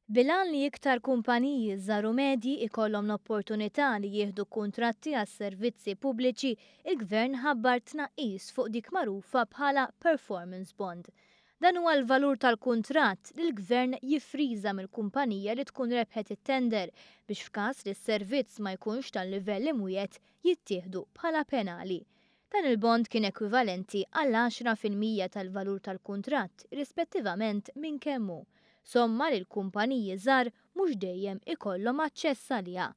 Bil-għan li iktar kumpaniji żgħar u medji ikollhom l-opportunità li jieħdu kuntratti għas-servizzi pubbliċi, il-Gvern ħabbar tnaqqis fuq dik magħrufa bħala performance bond. Dan huwa l-valur tal-kuntratt li l-Gvern jiffriża mill-kumpanija li tkun rebħet it-tender biex f'każ li s-servizz ma jkunx tal-livell imwiegħed jittieħdu bħala penali. Dan il-bond kien ekwivalenti għal 10% tal-valur tal-kuntratt irrispettivament minn kemm hu, somma li l-kumpaniji żgħar mhux dejjem ikollhom aċċess għaliha.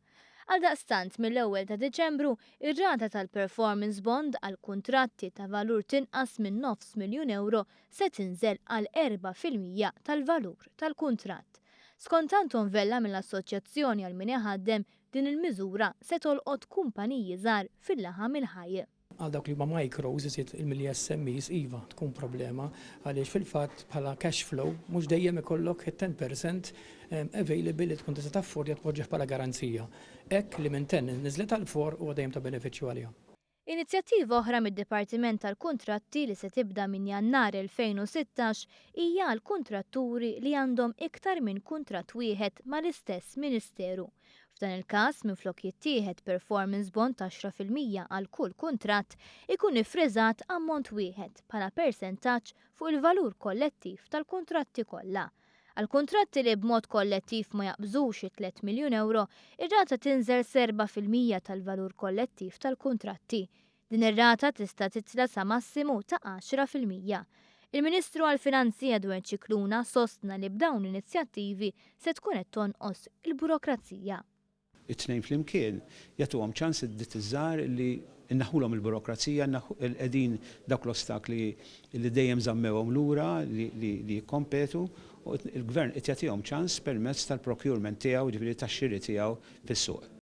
Għaldaqstant mill-ewwel ta' Diċembru, ir-rata tal-performance bond għal kuntratti ta' valur t'inqas minn nofs miljun ewro se tinżel għal 4% tal-valur tal-kuntratt. Skont Anton Vella mill-Assoċjazzjoni għal Min Iħaddem, Din il-miżura se tolqot kumpaniji żgħar fil-laħam il-ħaj. Għal dawk li huma micros iżjed milli SMEs, iva, tkun problema għaliex fil-fatt bħala cash flow mhux dejjem ikollok it-ten percent available li tkun tista' taffordja tpoġġih bħala garanzija. Hekk li minn ten niżlet għal four huwa dejjem ta' benefiċċju għaliha. Inizjattiva oħra mid-Dipartiment tal-Kuntratti li se tibda minn Jannar 2016 hija għal kuntratturi li għandhom iktar minn kuntratt wieħed mal-istess Ministeru. F'dan il-każ, minflok jittieħed performance bond t'10% għal kull kuntratt, ikun iffriżat ammont wieħed bħala persentaġġ fuq il-valur kollettiv tal-kuntratti kollha. Għal kuntratti li b'mod kollettiv ma jaqbżux it-tliet miljun ewro, ir-rata tinżel s'4% tal-valur kollettiv tal-kuntratti. Din ir-rata tista' titla' sa massimu ta' 10%. Il-Ministru għall-Finanzi Edward Scicluna sostna li b'dawn l-inizjattivi se tkun qed tonqos il-burokrazija. It-tnejn flimkien jagħtuhom ċans id-ditti ż-żgħar li nneħħulhom il-burokrazija, qegħdin dawk l-ostakli li dejjem żammewhom lura li jikkompetu u l-Gvern qed jagħtihom ċans permezz tal-procurement tiegħu, jiġifieri tax-xiri tiegħu fis-suq.